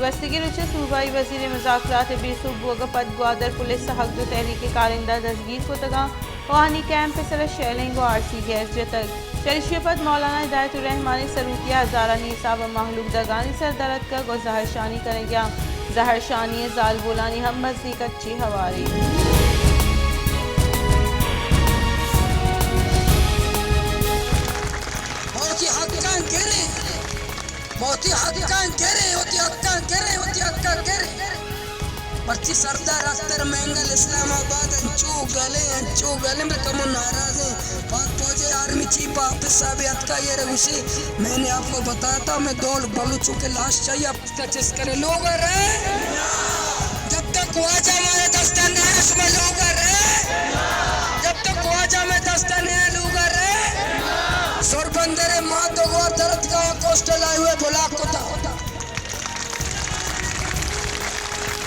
گوستگیں روچ ءَ صوبائی وزیر ءِ مذاکرات ءِ بے سوب بوگ ءَ پد گوادر پولیس ءَ حق دو تحریک ءِ کارندہ دزگیر کتگ اَنت ءُ آہانی کیمپ ءِ سر ءَ شیلنگ ءُ آر سی گیس جتگ۔ چہ ایشی ءَ پد مولانا ہدایت الرحمان ءِ سروکی ءَ ہزارانی حساب ءَ مہلوک دگانی سر در اتکگ ءُ زہرشانی کنگ ءَ اَنت۔ زہرشانی ءِ زالبولانی ہم مزنیں کچے ہوارے۔ ما وتی حقاں گریں، ما وتی حقاں گریں، وتی حقاں گریں، وتی حقاں گریں۔ مرچی سردار اختر مینگل اسلام آباد انچو گلیں، انچو گلیں، بلے کمو ناراض ایں۔ پاک فوج ءِ آرمی چیف حافظ صاحب اتکا، اے را گوشی، میں نے آپ کو بتایا تھا، میں دو بلوچوں کے لاش چاہیے۔ چست کرے لوگ ءَ رہے۔ جب تک خواجہ ہمارے دست ءَ نہ آیا، شما لوگ ءَ رہے۔ جب تک خواجہ ہمیں دست ءَ نہ آیا، لوگ ءَ رہے۔ سربندر ءِ مات ءُ گوار در اتکا، کوسٹل ہائی وے بلاک کتا۔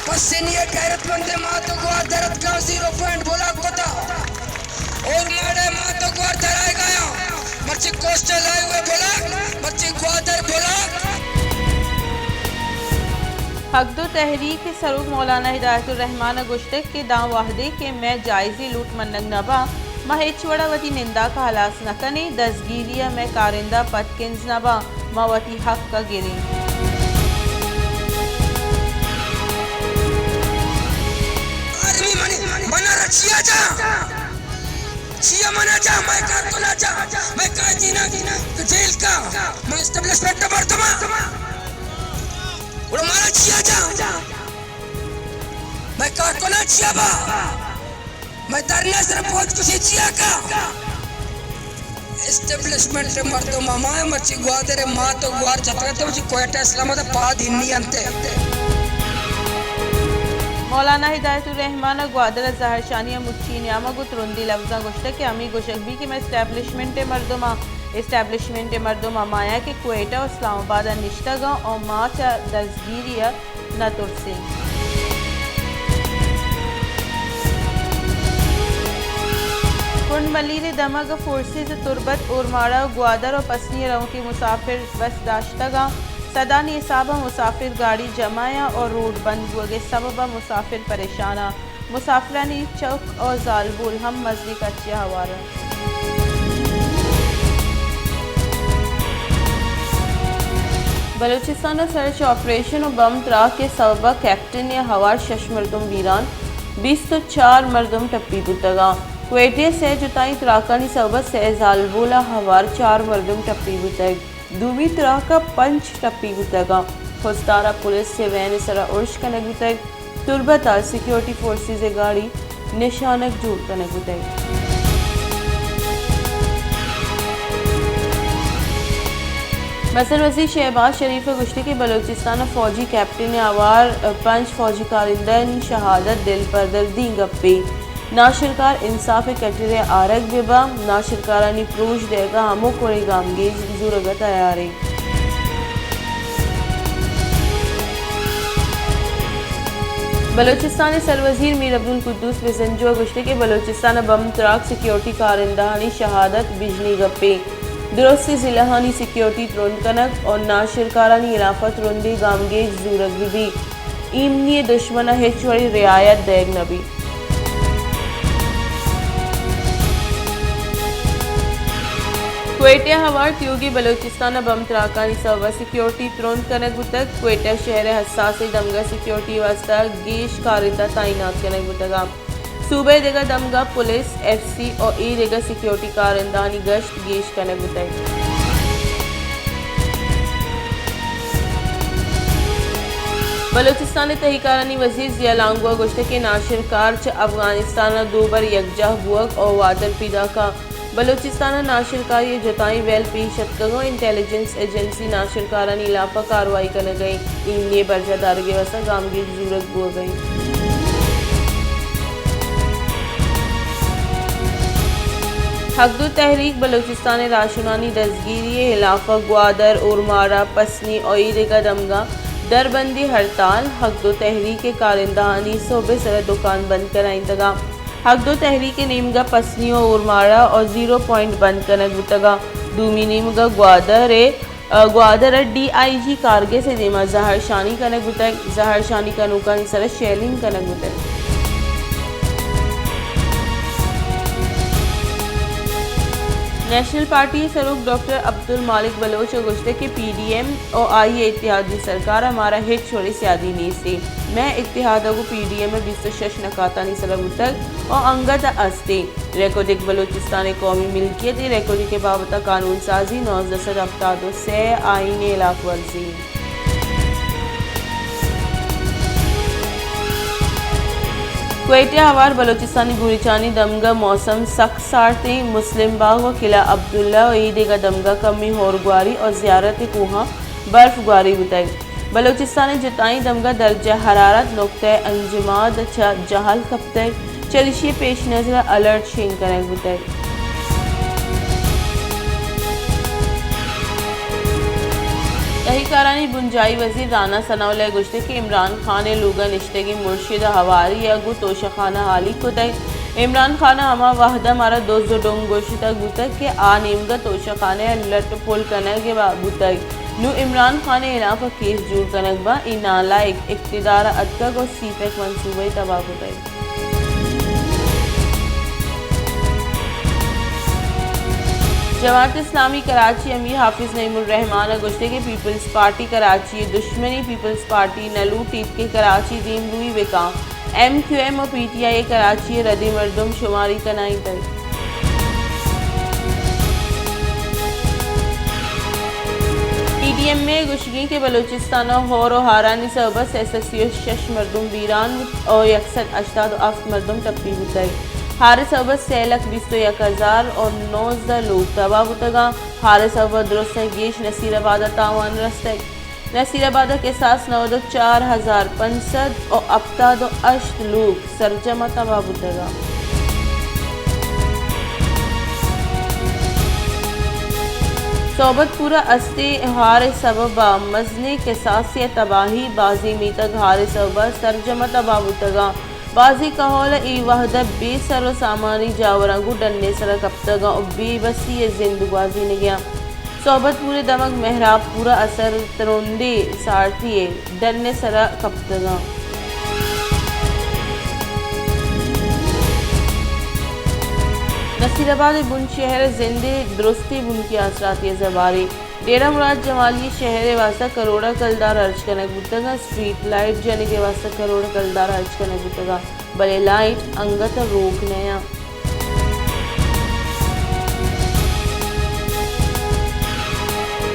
پسنی ءِ غیرت مند ءِ مات ءُ گوار در اتکا، زیرو پوائنٹ بلاک کتا۔ اورماڑہ ءِ مات ءُ گوار در آئیگ ءَ اَنت۔ مرچی کوسٹل ہائی وے بلاک، مرچی گوادر بلاک۔ حق دو تحریک ءِ سروک مولانا ہدایت الرحمان ءَ گوشتگ کہ داں وہدے کہ مئے جائزیں لوٹ منگ نہ باں، ما ہچ وڑ ءَ وتی ننداک ءَ ہلاس نہ کنیں، دزگیری ءَ مئے کارندہ پد کنز نہ باں، ما وتی حق ءَ گریں۔ آرمی منی، من ءَ را چیا جا؟ چیا من ءَ جا؟ مئے کارکن ءَ جا؟ مئے قائدین ءَ جیل کا؟ مئے اسٹیبلشمنٹ ءِ مردم ءَ؟ گڑا مارا چیا جا؟ مئے کارکن ءَ چیا با؟ مئے دھرنا سر پوج کشی چیا کا؟ اسٹیبلشمنٹ ءِ مردم ہما ایں، مرچی گوادر ءِ مات ءُ گوار جتگ اَنت، مرچی کوئٹہ اسلام آباد ءَ پاد ہنی اَنت۔ مولانا ہدایت الرحمان ءَ گوادر ءَ زہرشانی ءِ مچی نیام ءَ گوں ترندیں لبزاں گوشتگ کہ ہمے گوشگ بیت کہ مئے اسٹیبلشمنٹ ءِ مردماں، اسٹیبلشمنٹ ءِ مردم ہما اَنت کہ کوئٹہ ءُ اسلام آباد ءَ نشتگ اَنت ءُ ما چہ دزگیری ءَ نہ ترسیں۔ کنڈ ملیر ءِ دمگ ءَ فورسز تربت، اورماڑہ، گوادر ءُ پسنی ءَ روکیں مسافر بس داشتگ اَنت۔ سدانی حساب ءَ مسافر گاڑی جمع اَنت ءُ روڈ بند بوگ ءِ سبب ءَ مسافر پریشان اَنت۔ مسافرانی چک ءُ زالبول ہم مزنیں کچے ءَ ہوار اَنت۔ بلوچستان ءَ سرچ آپریشن ءُ بم تراک ءِ سبب ءَ کیپٹن ءِ ہوار شش مردم بیران، بیست ءُ چار مردم ٹپی بوتگ اَنت۔ کوئٹہ ءَ سئے جتائیں تراکانی سبب ءَ سئے زالبول ءَ ہوار چار مردم ٹپی بوتگ۔ دومی تراک ءَ پنچ ٹپی بوتگ اَنت۔ خضدار ءَ پولیس ءِ وین ءِ سرا ارش کنگ بوتگ۔ تربت ءَ سیکورٹی فورسز ءِ گاڑی نشانگ جوڑ کنگ بوتگ۔ مزن وزیر شہباز شریف ءَ گوشتگ کہ بلوچستان ءَ فوجی کیپٹن ءِ ہوار پنچ فوجی کارندہانی شہادت دل پدردیں گپے۔ ناشرکار انصاف ءِ کٹر ءَ آرگ بہ باں، ناشرکارانی پروش دئیگ ءَ ہمک وڑیں گامگیج زورگ ءَ تیار ایں۔ بلوچستان ءِ سروزیر میر عبدالقدوس بزنجو ءَ گوشتگ کہ بلوچستان ءَ بم تراک سیکورٹی کارندہانی شہادت بژنی گپے۔ درستیں ضلعانی سیکورٹی ترند کنگ ءُ ناشرکارانی ہلاف ءَ ترندیں گامگیج زورگ بہ بیت۔ ایمنی ءِ دشمن ءَ ہچ وڑیں رعایت دئیگ نہ بیت۔ کوئٹہ ءَ ہوار تیوگیں بلوچستان ءَ بم تراکانی سوب ءَ سیکورٹی ترند کنگ بوتگ۔ کوئٹہ شہر ءِ حساسیں دمگ ءَ سیکورٹی ءِ واستہ گیش کارندہ تعینات کنگ بوتگ اَنت۔ صوبہ ءِ دگہ دمگاں پولیس، ایف سی ءُ اے دگہ سیکورٹی کارندہانی گشت گیش کنگ بوتگ۔ بلوچستان ءِ تہی کارانی وزیر ضیاء لانگو ءَ گوشتگ کہ ناشرکار چہ افغانستان ءَ دوبر یکجاہ بوگ ءُ واتر پیداک اَنت۔ بلوچستان ءَ ناشرکاری ءِ جتائیں ویل پیش اتکگ ءُ انٹیلیجنس ایجنسی ناشرکارانی ہلاپ ءَ کاروائی کنگ ءَ اِنت۔ ایمنی ءِ برجاہ دارگ ءِ واستہ گامگیج زورگ بوگ ءَ اِنت۔ حق دو تحریک بلوچستان ءِ راہشونانی دزگیری ءِ ہلاپ ءَ گوادر، اورماڑہ، پسنی ءُ اے دگہ دمگاں دربندی ہڑتال۔ حق دو تحریک ءِ کارندہانی سہب ءِ سر ءَ دکان بند کنائینتگ اَنت۔ حق دو تحریک ءِ نیمگ ءَ پسنی ءُ اورماڑہ ءُ زیرو پوائنٹ بند کنگ بوتگ اَنت۔ دومی نیمگ ءَ گوادر ءِ گوادر ءَ ڈی آئی جی کارگس ءِ دیما زہرشانی کنگ بوتگ، زہرشانی کنوکانی سرا شیلنگ کنگ بوتگ۔ نیشنل پارٹی ءِ سروک ڈاکٹر عبدالمالک بلوچ ءَ گوشتگ کہ پی ڈی ایم ءُ آئی ءِ اتحادی سرکار ءَ مارا ہچ وڑیں سیادی نیست۔ مئے اتحاد ءَ گوں پی ڈی ایم ءِ بیست ءُ شش نکاتانی سرا بوتگ ءُ انگت ءَ است۔ ریکوڈک بلوچستان ءِ قومی ملکیت ءِ ریکوڈک ءِ بابت ءَ قانون سازی نوزدہ سد ہفتاد ءُ سے، آئین ءِ ہلاف ورزی۔ کوئٹہ ءَ ہوار بلوچستان ءِ گوریچانی دمگ ءَ موسم سک سارتیں، مسلم باغ ءُ قلعہ عبداللہ ءُ اے دگہ دمگ ءَ کمیں ہورگواری ءُ زیارت ءِ کوہاں برف گواری بوتگ۔ بلوچستان ءِ جتائیں دمگ ءَ درجہ حرارت نقطہ انجماد ءَ چہ جہل کپتگ، چریشی ءِ پیش نظر ءَ الرٹ شنگ کنگ بوتگ۔ تہی کارانی بنجاہی وزیر رانا ثناء اللہ ءَ گوشتگ کہ عمران خان ءِ لوگ ءَ نشتگیں مرشد ءَ ہواری ءَ گوں توشہ خانہ ہالیگ کتگ۔ عمران خان ءَ ہما وہد ءَ مارا دز ءُ ڈنگ گوشتگ بوتگ کہ آ نیمگ ءَ توشہ خانہ ءَ لٹ ءُ پل کنگ ءَ بوتگ۔ نوں عمران خان ءِ ہلاف ءَ کیس جوڑ کنگ باں، اے نالائق اقتدار ءَ اتکگ ءُ سی پیک منصوبہ ءَ تباہ کتگ۔ جماعت اسلامی کراچی ءِ امیر حافظ نعیم الرحمان ءَ گوشتگ کہ پیپلز پارٹی کراچی ءِ دشمنی، پیپلز پارٹی نہ لوٹیت کہ کراچی دیمروئی بہ کاں۔ ایم کیو ایم ءُ پی ٹی آئی ءَ کراچی ءِ ردی مردم شماری کنائینتگ۔ ٹی ڈی ایم اے ءِ گوشگ اِنت کہ بلوچستان ءَ ہور ءُ ہارانی سبب ءَ سئے سد سی ءُ شش مردم بیران بوت ءُ یک سد ہشتاد ءُ ہفت مردم ٹپی بوتگ۔ ہار ءِ سبب ءَ سئے لکھ بیست ءُ یک ہزار ءُ نوزدہ لوگ تباہ بوتگ اَنت۔ ہار ءِ سبب ءَ درستاں گیش نصیر آباد ءَ تاوان رستگ۔ نصیر آباد ءَ کساس نود ءُ چار ہزار پنچ سد ءُ ہپتاد ءُ ہشت لوگ سرجم ءَ تباہ بوتگ اَنت۔ صحبت پور ءَ استیں ہار ءِ سبب ءَ مزنیں کساسے ءَ تباہی، بازیں میتگ ہار ءِ سبب ءَ سرجم ءَ تباہ بوتگ اَنت۔ بازیں کہول ءَ اے وہد ءَ بے سر ءُ سامانی جاوراں گوں ڈن ءِ سر ءَ کپتگ اَنت ءُ بے بسی ءِ زند گوازینگ ءَ اَنت۔ صحبت پور ءِ دمگ مہراب پور ءَ اسر ترندیں سارتی ءِ ڈن ءِ سر ءَ کپتگ اَنت۔ نصیر آباد ءِ بن شہر ءِ زند ءِ درستیں بنکی آسراتی ءَ زبہر اِنت۔ ڈیرہ مراد جمالی ءِ شہر ءِ واستہ کروڑ ءَ کلدار ہرچ کنگ بوتگ اَنت، اسٹریٹ لائٹ جنگ ءِ واستہ کروڑ ءَ کلدار ہرچ کنگ بوتگ اَنت، بلے لائٹ انگت ءَ روک نہ اَنت۔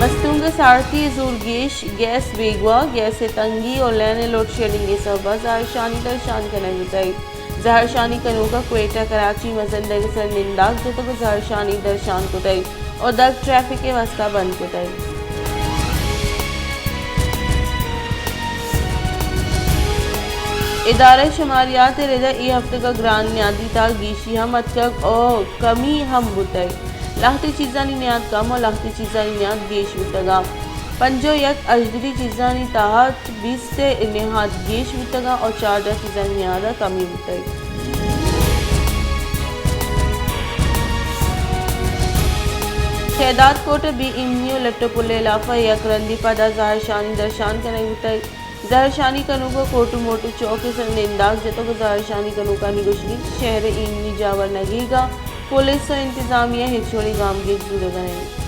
مستونگ ءِ سارتی ءِ زور گیش، گیس بیگواہ، گیس ءِ تنگی ءُ لین ءِ لوڈ شیڈنگ ءِ سبب ءَ زہرشانی درشان کنگ بوتگ۔ زہرشانی کنوکاں کوئٹہ کراچی مزن ڈیک ءِ سر ننداک جتگ ءُ زہرشانی درشان کتگ ءُ دگ ٹریفک ءِ واستہ بند کتگ۔ ادارہ شماریات ءِ رد ءَ اے ہفتگ ءَ گران نیادی تہا گیشی ہم اتکگ ءُ کمی ہم بوتگ۔ لہتے چیزانی نیاد کم ءُ لہتے چیزانی نیاد گیش بوتگ اَنت۔ پنجاہ ءُ یک اژدری چیزانی تہا بیست ءِ نہاد گیش بوتگ اَنت ءُ چاردہ چیزانی نہاد ءَ کمی بوتگ۔ شہداد کوٹ ءَ بے ایمنی ءُ لٹ ءُ پل ءِ ہلاپ ءَ یک رندے پدا زہرشانی درشان کنگ بوتگ۔ زہرشانی کنوکاں کوٹ ءُ موٹ ءِ چوک ءِ سر ءَ ننداک جتگ ءُ زہرشانی کنوکانی گوشگ اِنت کہ شہر ءِ ایمنی جاور نہ گیگ ءَ پولیس ءُ انتظامیہ ہچ وڑیں گامگیج زورگ ءَ نہ اِنت۔